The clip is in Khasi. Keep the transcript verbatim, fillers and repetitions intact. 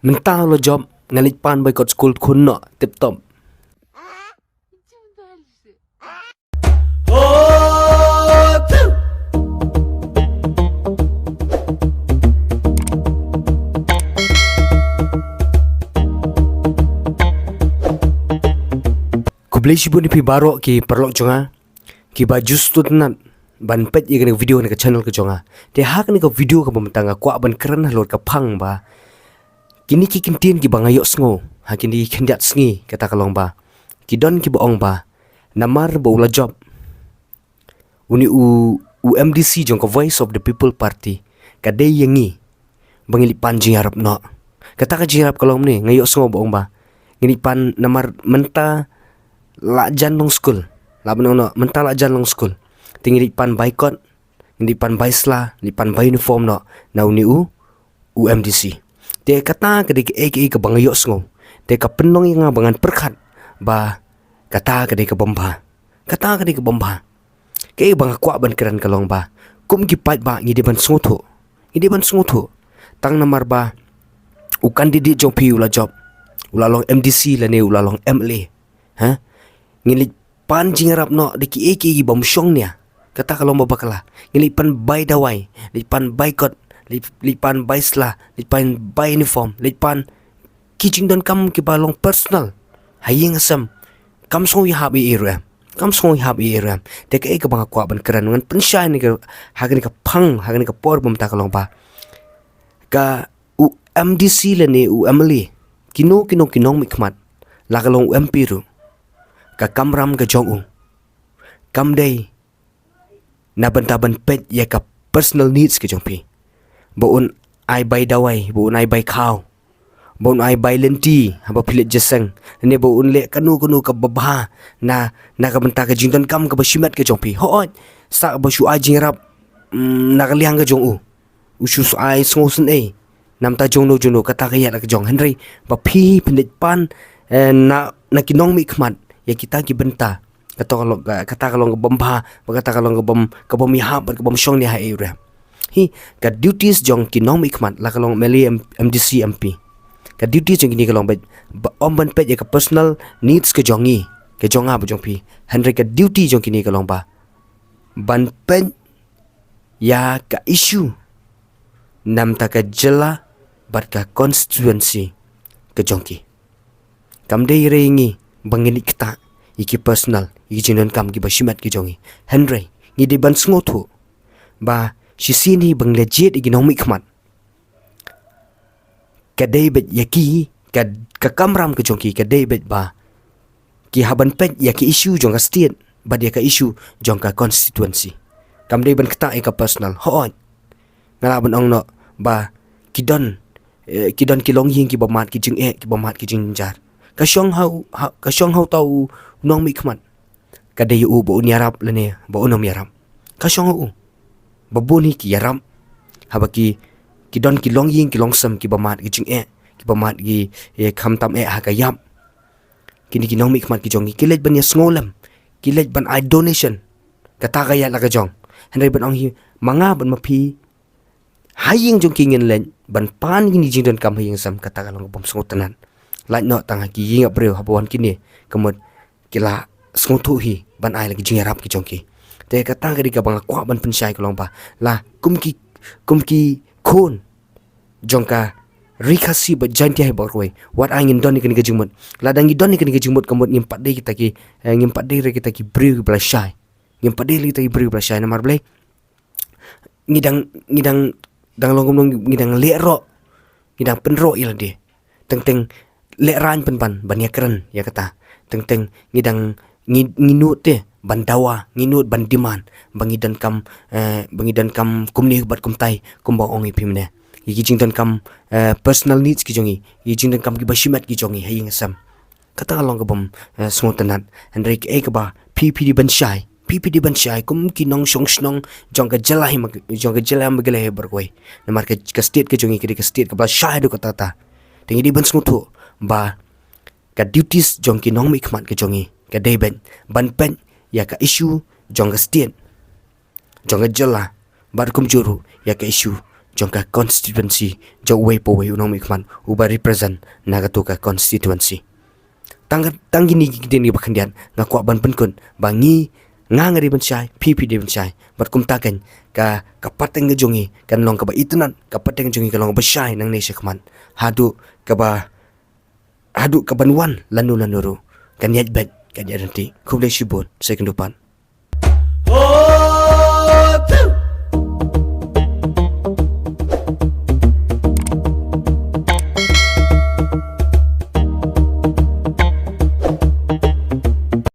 Mynta u la jop, nga leit pan boycott skul khun noh, tip top. Khublei shibun ïa phi baroh ki paralok jong nga kiba ju sngewtynnat ban peit ïa kane ka video na ka channel ka jong nga. Te ha kane ka video kaba mynta nga kwah ban kren halor ka phang ba kine ki kyntien kiba nga ïohsngew ha kine ki khyndiat sngi, kata ka long ba ki don kiba ong ba namar ba u la jop une u, u M D C jong ka Voice of the People Party, ka dei ïa ngi ba ngi leit pan jingïarap noh. Kata ka jingïarap ka long ne, nga ïohsngew ba ong ba ngi leit pan namar mynta la jan long skul. La ban ong noh, mynta la jan long skul. Te ngi leit pan bai kot, ngi leit pan bai sla, ngi leit pan bai uniform noh na une u, u M D C. Te kata ka dei kaei kaei kaba nga ïohsngew. Te ka pynlong ïa nga ba ngan pyrkhat ba kata ka dei ka bym bha. Kata ka dei ka bym bha. Kaei ba nga kwah ban kren ka long ba kum ki paidbah ngi dei ban sngewthuh. Ngi dei ban sngewthuh. Tang namar ba u candidate jong phi u la jop, u la long M D C lane u la long M L A. Ha? Ngi leit pan jingïarap noh da kiei kiei ki bym shong nia. Kata ka long ba bakla. Ngi leit pan bai dawai, leit pan bai kot, leit, leit pan bai sla, leit pan bai uniform, leit pan ki jingdonkam kiba long personal ha ïing ha sem. Kam sngew ïahap ïa i ruh em. Kam sngew ïahap ïa i ruh em. Te kaei kaba nga kwah ban kren, ngan pynshai ne ka, ha kane ka phang, ha kane ka por ba mynta ka long ba ka u M D C lane u M L A, kino kino ki nongmihkhmat, la ka long u M P ruh, ka kamram ka jong u kam dei na bynta ban peit ïa ka personal needs ka jong phi. Ba un ai bai dawai, ba un ai bai khaw, ba un ai bai lynti haba phi leit jingïaseng, ne ba un leh kano kano kaba bha na, na ka bynta ka jingdonkam kaba shimet ka jong phi. Hooid, sa ba shu ai jingïarap, mm, na ka liang ka jong u, u shu ai sngewsynei namar jong no jong no, kata ka ïa la ka jong. Hynrei ba phi pynleit pan, eh, na, na ki nongmihkhmat ïa kita ki bynta, kata ka long, kata ka long ka bym bha, ba kata ka long ka bym, ka bym ïahap, ka bym shong nia ha i ruh em. Hi, ka duties jong ki nongmihkhmat, la ka long M L A, M-, M D C, M P, ka duties jong kine ka long ba, ba ym ban peit ïa ka personal needs ka jong ngi, ka jong nga bad jong phi. Hynrei ka duty jong kine ka long ba ban peit ïa ka issue namar ka jylla bad ka constituency ka jong ki. Kam dei re ngi ba ngin ktah ïa ki personal, ïa ki jingdonkam kiba shimet ki jong ngi. Hynrei ngi dei ban sngewthuh ba shisien hi ba ngi la jied ïa ki nongmihkhmat, ka dei beit ïa ki, ka, ka kamram ka jong ki, ka dei beit ba ki hap ban peit ïa ka issue jong ka state bad ïa ka issue jong ka constituency. Kam dei ban ktah ïa ka personal. Hooid, nga lah ban ong noh ba ki don, eh, ki don ki longïing kiba mad ki jingeh, kiba mad ki jingjynjar. Ka shong ha u, ha, ka shong ha uta u nongmihkhmat, ka dei u ba un ïarap lane ba un ym ïarap. Ka shong ha u. Ba bun hi ki ïarap haba ki, ki don ki longïing ki longsem kiba mad ki jingeh, kiba mad ki, eh, khamtam eh ha ka ïap. Kine ki nongmihkhmat ki jong ngi, ki leit ban ïasngewlem, ki leit ban ai donation. Kata ka ïa la ka jong. Hynrei ban ong hi, ma nga bad ma phi, ha ïing jong ki ngin leit ban pan kine ki jingdonkam ha ïing sem, kata ka long ka bym sngewtynnat. Lait noh tang ha ki ïing ap briew, haba wan kine, ka mut ki la sngewthuh hi ban ai la ki jingïarap ki jong ki. Te kata ka dei kaba nga kwah ban pynshai ka long ba la kum ki, kum ki khun jong ka Ri Khasi bad Jaiñtia hi baroh kawei, wat ai ngin don ïa kane ka jingmut. Lada ngi don ïa kane ka jingmut, ka mut ngim pat dei kita ki, eh, ngim pat dei re kita ki briew kiba la shai. Ngim pat dei re kita ki briew kiba la shai, namar balei? Ngi dang, ngi dang, dang long kumno, ngi dang leh roh, ngi dang pynroh ïa lade. Teng teng lehraiñ pynban ban ïakren ïa kata. Teng teng ngi dang, ngi, ngi nud te ban dawa, ngi nud ban demand ba ngi donkam, eh, ba ngi donkam kumne bad kumtai, kumba ong ïa phi mynne. Ïa ki jingdonkam, eh, personal needs ki jong ngi, ïa ki jingdonkam kiba shimet ki jong ngi ha ïing ha sem. Kata ka long ka bym, eh, sngewtynnat. Hynrei kaei kaba phi, phi dei ban shai, phi, phi dei ban shai kum ki nongshong shnong jong ka jylla hi ma, jong ka jylla hi ma ka lei hi baroh kawei. Namar ka, ka state ka jong ngi ka dei ka state kaba la shai haduh katta katta. Te ngi dei ban sngewthuh ba ka duties jong ki nongmihkhmat ka jong ngi ka dei ban, ban peit ïa ka issue jong ka state, jong ka jylla, bad kumjuh ruh ïa ka issue jong ka constituency jong uwei pa uwei u nongmihkhmat uba represent na kato ka constituency. Tang, tang kine ki ktien kiba khyndiat nga kwah ban pynkut ba ngi, nga nga dei ban shai, phi phi dei ban shai. Bad kumta kan ka, ka pateng ka jong ngi kan long kaba itynnad, ka pateng ka jong ngi kan long kaba shai nangne shakhmat. Haduh kaba, haduh kaban wan lano lano ruh kan ïaid beit, kan ïaid ryntih. Khublei shibun, sa ïakynduh pat.